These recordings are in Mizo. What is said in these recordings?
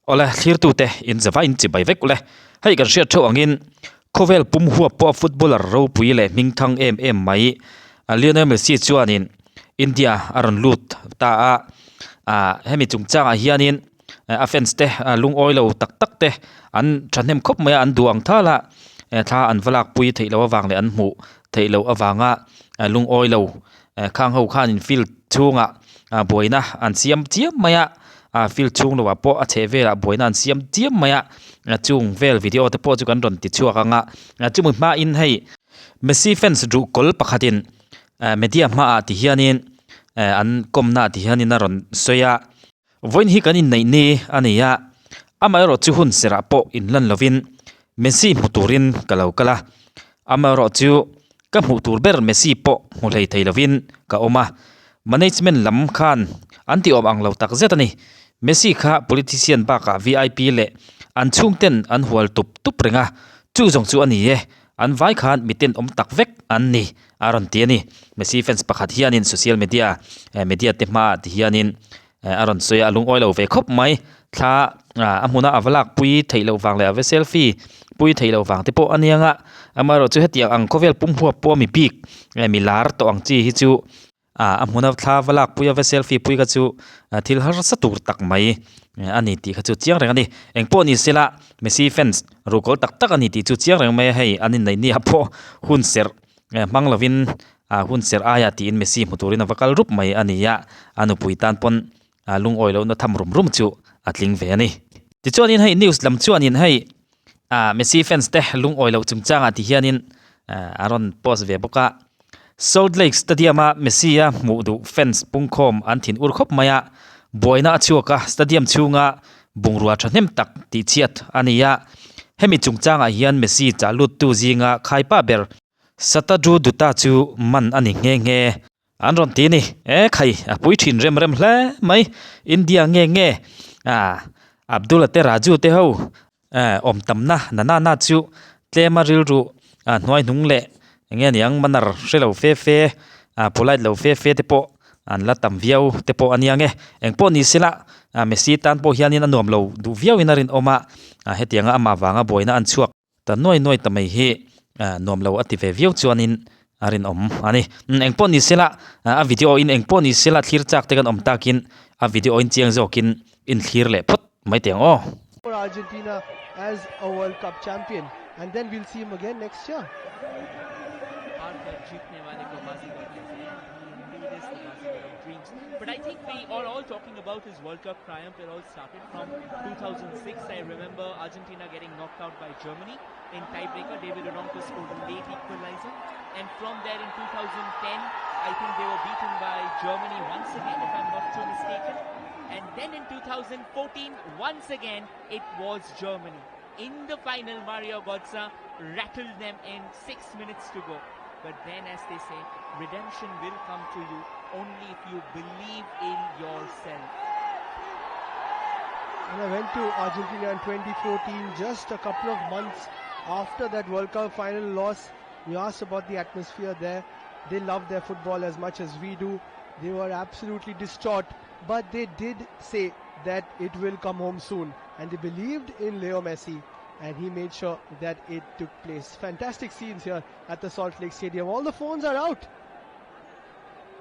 Awle, thlirtute in zava in chibai vek ule. Hei kan hriat theuh angin khawvel pum huap pawh footballer ropui leh hmingthang em em mai Lionel Messi chuanin India a rawn lut ta a, ah hemi chungchangah hianin a fans te lungawi lo tak tak te an thahnem khawp mai a, an duh ang thal a, thla an va lakpui theih loh avang leh an hmuh theih loh avanga lungawi lo Khang ho khanin field chhungah buaina an siam chiam mai a, field chhung lovah pawh a chheh velah buaina an siam chiam mai a, chung vel video te pawh chu kan rawn ti chhuak ang a, chumi hmain hei Messi fans duh kawl pakhatin media hmaah ti hianin an kawmna ti hianin a rawn sawi a. Vawiin hi kan inneih ni a ni a, amaherawh chu hun serah pawh inlan lovin Messi hmu turin ka lo kal a, amaherawh chu ka hmuh tur ber Messi pawh hmu hlei thei lovin ka awm a, management lam khan an ti awm ang lo tak zet a ni. Messi kha politician bakah vip leh an chhungten an hual tup tup reng a, chu zawng chu a ni e, an vai khan miten awm tak vek an ni a rawn ti a ni. Messi fans pakhat hianin social media media te hmaah ti hianin A rawn sawi a, a lungawi lo ve khawp mai. Thla a hmuna a va lak pui theih loh vang leh a va selfie pui theih loh vang te pawh a nia nga. Amaherawhchu hetiang ang khawvel pum huap pawh mi bik mi lar tawh ang chi hi chu a hmuna thla va lak pui a va selfie pui kha chu thil harsa tur tak mai a ni tih kha chu chiang reng a ni. Engpawh ni sela Messi fans ruhkawl tak tak a ni tih chu chiang reng mai a, hei an inneih nia pawh hun serh hmang lovin Ah hun serh aia tiin Messi hmu turin a va kal rup mai a ni a, a nupui tan pawn lungawi lohna tham rum rum chu a tling ve a ni. Tichuanin hei news lam chuanin hei ah Messi fans te lungawi loh chungchangah ti hianin a rawn post ve bawk a. Salt Lake Stadium a Messi a hmuh duh fans pungkhawm an thin ur khawp mai a, buaina a chhuak a, stadium chhunga bungrua thahnem tak tihchhiat a ni a. Hemi chungchangah hian Messi chah luttu zinga khaipa ber Satadru Dutta chu man a ni nghe nghe. An rawn ti a ni. E khai, a pui thin rem rem hle mai. India nge nge a Abdul-a te Raju te ho awm tamna na na na chu tlema rilru hnuai hnung leh eng nge niang manner hre lo fe fe polite lo fe fe te pawh an la tam viau te pawh a nia nge. Eng pawh ni sela Messi tan pawh hianin a nuam lo duh viauin a rinawm a, hetianga amah vanga buaina an chhuak. Ta nuai nuai ta mai hi nuam lo a ti ve viau chuanin a rinawm a ni. Engpawh ni sela a video in engpawh ni sela thlir chak te kan awm takin a video in chiang zawkin in thlir leh phawt mai teh ang aw. For Argentina as a World Cup champion and then we'll see him again next year. But I think we are all talking about his World Cup triumph. It all started from 2006. I remember Argentina getting knocked out by Germany in tiebreaker. David Odonkor scored a late equalizer. And from there in 2010, I think they were beaten by Germany once again, if I'm not too mistaken. And then in 2014, once again, it was Germany. In the final, Mario Götze rattled them in six minutes to go. But then, as they say, redemption will come to you only if you believe in yourself. And I went to Argentina in 2014, just a couple of months after that World Cup final loss. You asked about the atmosphere there. They love their football as much as we do. They were absolutely distraught, but they did say that it will come home soon. And they believed in Leo Messi, and he made sure that it took place. Fantastic scenes here at the Salt Lake Stadium. All the phones are out.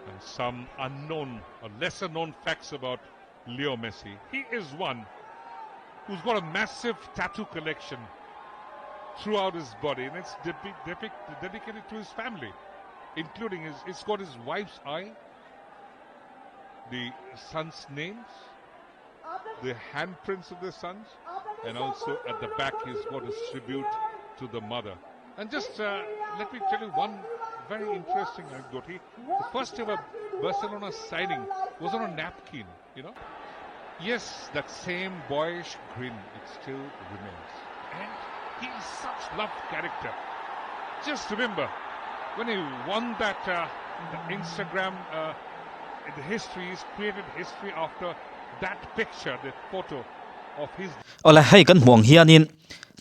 And some unknown or lesser known facts about Leo Messi. He is one who's got a massive tattoo collection throughout his body, and it's dedicated to his family, including his, it's got his wife's eye, the son's names, the handprints of the sons, and also at the back he's got his tribute to the mother. And just uh, let me tell you one very interesting anecdote. He, the first ever Barcelona signing was on a napkin, you know. Yes, that same boyish grin, it still remains. And he is such loved character. Just remember, when he won that uh, the Instagram, uh, the history, he's created history after that picture, the photo of his... Awle, hei kan hmuh ang hianin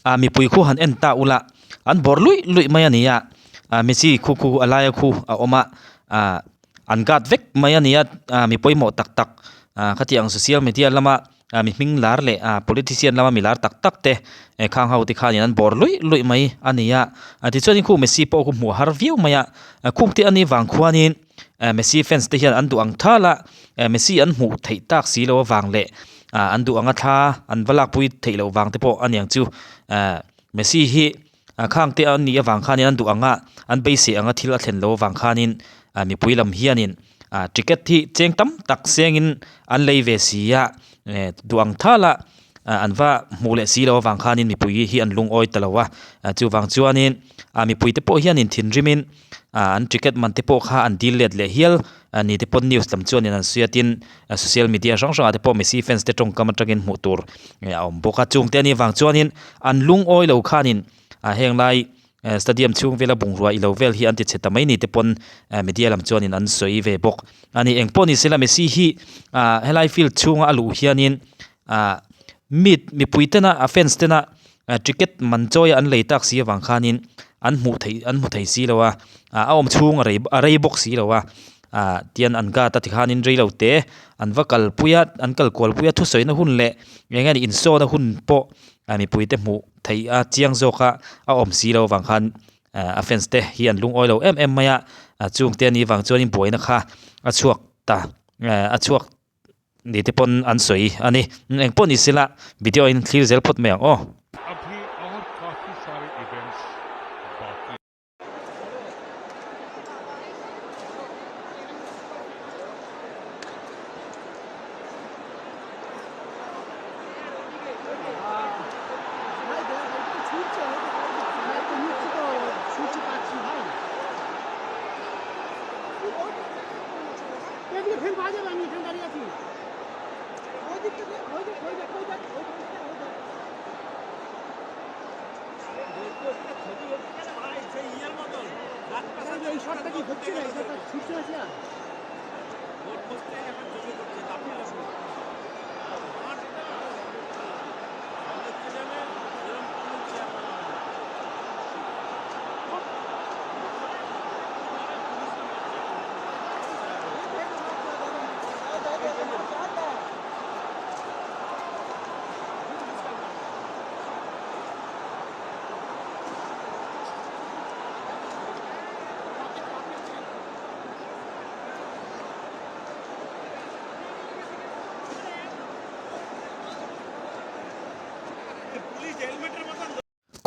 ah mipui khu han en ta ula an bawr luih luih mai a ni a ah Messi khu khu a laia khu a awm a ah an guard vek mai a ni a ah mi pawimawh tak tak ah khatiang social media lama. mi hming lar leh politician lama mi lar tak tak te khang ho te khanin an bawr luih luih mai a ni a tichuanin khu Messi pawh khu hmuh a har viau mai a khung te anih vang khuanin Messi fans te hian an duh ang thal a Messi an hmuh theih tak si loh avang leh an duh anga thla an va lakpui theih loh vang te pawh a niang chu Messi hi khang te an nih avang khanin an duh ang a an beisei anga thil a thlen loh avang khanin mipui lam hianin ticket hi cheng tam tak sengin an lei ve si a duh ang thal a an va hmuh leh si loh avang khanin mipui hi an lungawi ta lo a chuvang chuanin mipui te pawh hianin thinrimin an ticket man te pawh kha an dil let leh hial a ni te pawh news lam chuanin an sawi a tin social media hrang hrangah te pawh Messi fans te tawngkam atangin hmuh tur a awm bawk a chung te anih avang chuanin an lungawi lo khanin ah heng lai stadium chhung vela bungrua ilo vel hi an ti chhe ta mai ni te pawn media lam chuanin an sawi ve bawk a ni engpawh ni sela Messi hi ah helai field chhunga a luh hianin ah mit mipui tena a fans tena ticket man chawi an lei tak si avang khanin an hmuh theih an hmu thei si lo a ah a awm chhung a rei a rei bawk si lo a ah tian an guard a tikhanin rei lo te an va kalpui a an kal kual pui a thusawina hun leh eng nge ni insawn a hun pawh mipui te hmuh theih a chiang zawk a a awm si lo avang khan a fans te hi an lungawi lo em em mai a chung te anih vang chuanin buaina kha a chhuak ta a chhuak ni te pawn an sawi a ni eng pawh ni sela video in thlir zel phawt mai ang aw.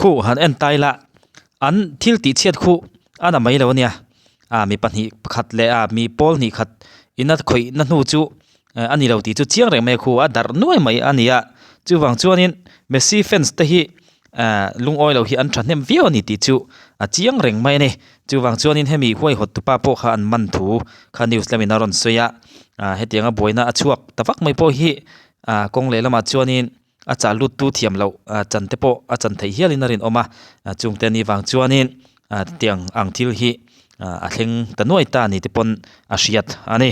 Khu han en tai la an thil tih chhiat khu a na mai lo a nia ah mi pahnih pakhat leh a mi pawl hnih khat in a khawih na hnu chu a ni lo tih chu chiang reng mai a khu a darh nuai mai a ni a chuvang chuanin Messi fans te hi lungawi lo hi an thahnem viau a ni tih chu a chiang reng mai a ni chuvang chuanin hemi huaihawt tupa pawh kha an man thu kha news lamin a rawn sawi a ah hetianga buaina a chhuak ta vak mai pawh hi ah kawng lehlamah chuanin. a chah lut tu thiam loh chan te pawh a chan theih hialin a rinawm a chungte ni vang chuanin tiang ang thil hi a thleng ta nuai ta ni te pawn a hriat a ni.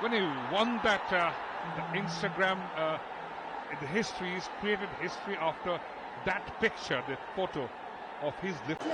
When he won that uh, the Instagram, uh, the history, he's created history after that picture, the photo of his lift.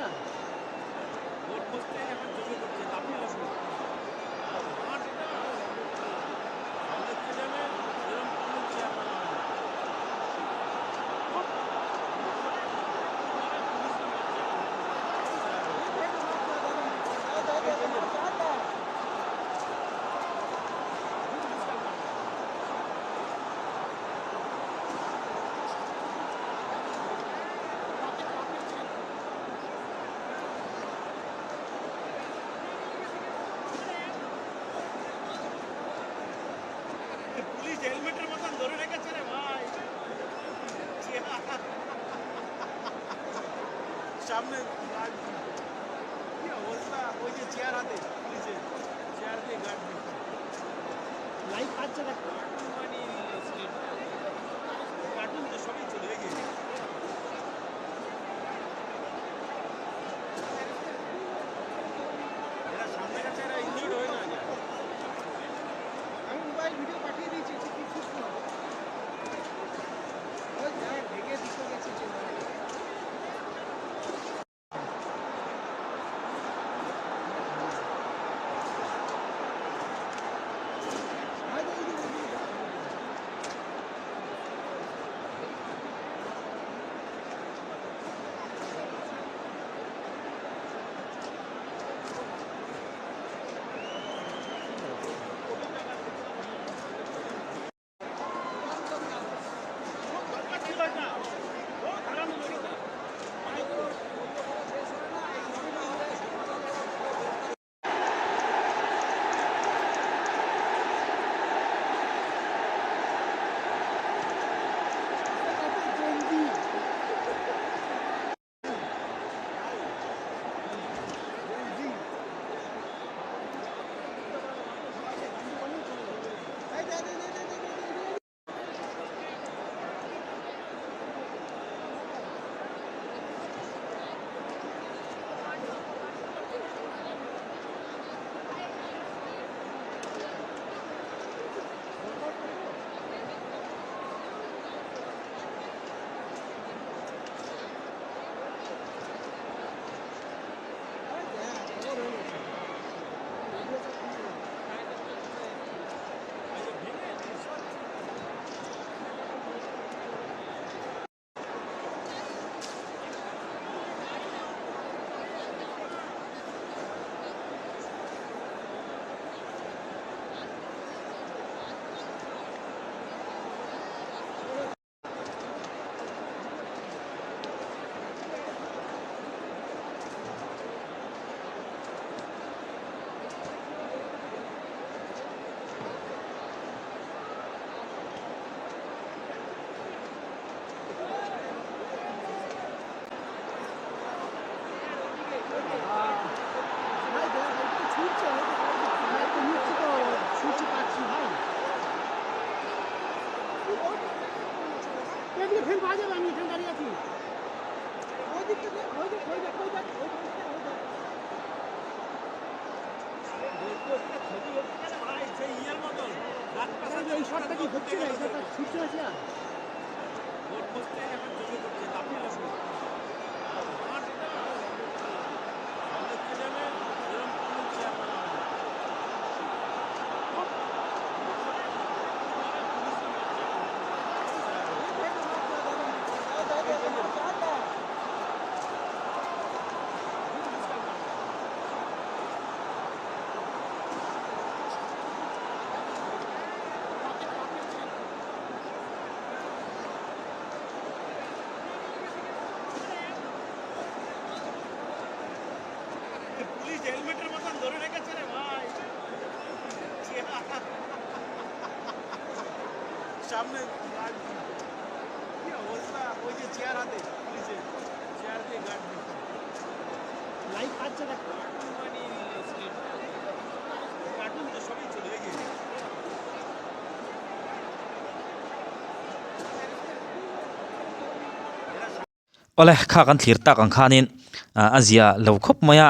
Awle kha kan thlir tak ang khanin a zia lo khawp mai a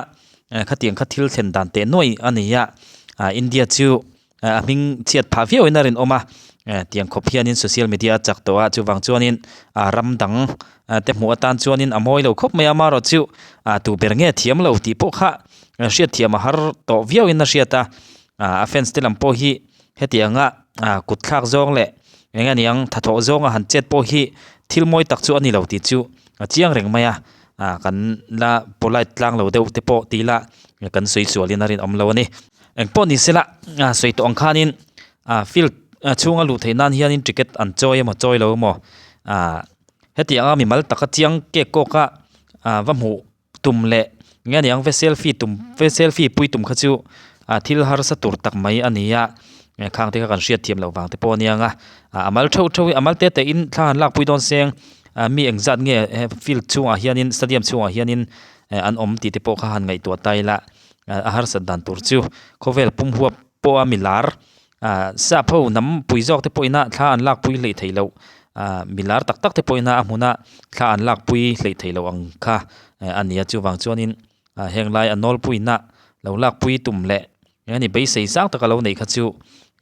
khatiang kha thil thlen dan teh nuai a ni a India chu. a hming chhiat phah viau in a rinawm a tiang khawp hianin social media a chak tawh a chuvang chuanin ah ram dang te hmuh atan chuanin a mawi lo khawp mai a amaherawh chu ah tu ber nge thiam lo tih pawh kha hriatthiam a har tawh viau in a hriat a ah a fans te lam pawh hi hetianga ah kut thlak zawng leh eng nge niang thathawh zawnga han chet pawh hi thil mawi tak chu a ni lo tih chu a chiang reng mai a ah kan la polite tlang lo deuh te pawh tih ila kan sawi sualin a rinawm lo a ni. Eng pawh ni sela ah sawi tawh ang khanin ah field chhunga luh theih nan hianin ticket an chawi emaw chawi lo emaw ah hetiang a mimal taka chiang kek kawk a ah va hmuh tum leh nge niang ve selfie tum ve selfie pui tum kha chu ah thil harsa tur tak mai a ni a khang te kha kan hriat thiam loh vang te pawh a nia nga ah a mal theuh theuh hi a mal te te in thla han lak pui dawn seng ah mi engzat nge field chhungah hianin stadium chhungah hianin an awm tih te pawh kha han ngaihtuah ta ila. A harsat dan tur chu khawvel pum huap pawha milar ah sap ho hnam pui zawk te pawh ina thla an lak pui hleih theih loh ah milar tak tak te pawh ina a hmuna thla an lak pui hleih theih loh ang kha a ni a chuvang chuanin ah heng lai a nawlpuina lo lak pui tum leh eng ani beisei sang taka lo neih kha chu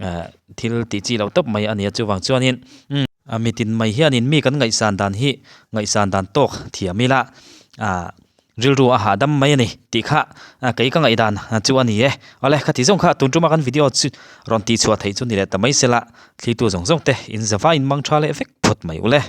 ah thil tih chi loh tawp mai a ni a chuvang chuanin umm a mitin mai hianin mi kan ngaihsan dan hi ngaihsan dan tawk thiam ila ah. Rilru a hahdam mai a ni tih kha kei ka ngaihdan chu a ni e. Awle, khati zawng kha tun tuma kan video chu rawn tihchhuah theih chu ni leh ta mai sela, thlitu zawng zawng te in zava in mang tha leh vek phawt mai ule.